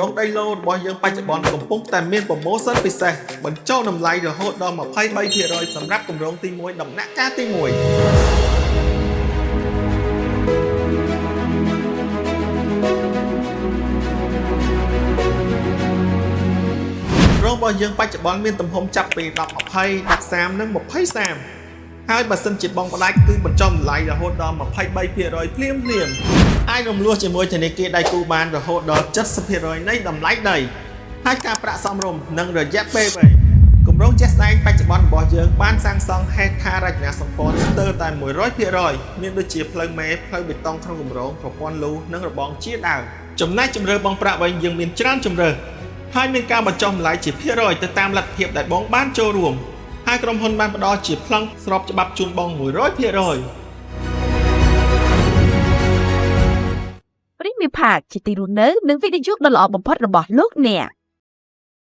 ងដីឡូរបស់យើងបច្ចុប្បន្នកំពុងតែមាន promotion ពិសេសបញ្ចុះតម្លៃរហូតដល់23%សម្រាប់គម្រោងទី1ដំណាក់កាលទី1គម្រោងរបស់យើងបច្ចុប្បន្នមានទំហំចាប់ពី10 20 10 30និង20 30ហើយបើសិនជាបងផ្ដាច់គឺបញ្ចុះតម្លៃរហូតដល់23%ភ្លាមភ្លាមៗអាចរំលោះជាមួយធនាគារដៃគូបានរហូតដល់70%នៃតម្លៃដីហើយការប្រាក់សមរម្យនិងរយៈពេលវែងគម្រោងជាក់ស្ដែងបច្ចុប្បន្នរបស់យើងបានសាងសង់ហេដ្ឋារចនាសម្ព័ន្ធស្ទើរតែ100%មានដូចជាផ្លូវមេផ្លូវបេតុងក្នុងគម្រោងប្រព័ន្ធលូនិងរបងជាដើមចំណែកជម្រើសបង់ប្រាក់វិញយើងមានច្រើនជម្រើស ហើយមានការបញ្ចុះតម្លៃជាភាគរយទៅតាមលទ្ធភាពដែលបងបានចូលរួមហើយក្រុមហ៊ុនបានផ្ដល់ជាប្លង់ស្របច្បាប់ជូនបង100%។ ព្រីមៀមផាកជាទីរស់នៅនិងវិនិយោគដ៏ល្អបំផុតរបស់លោកអ្នក។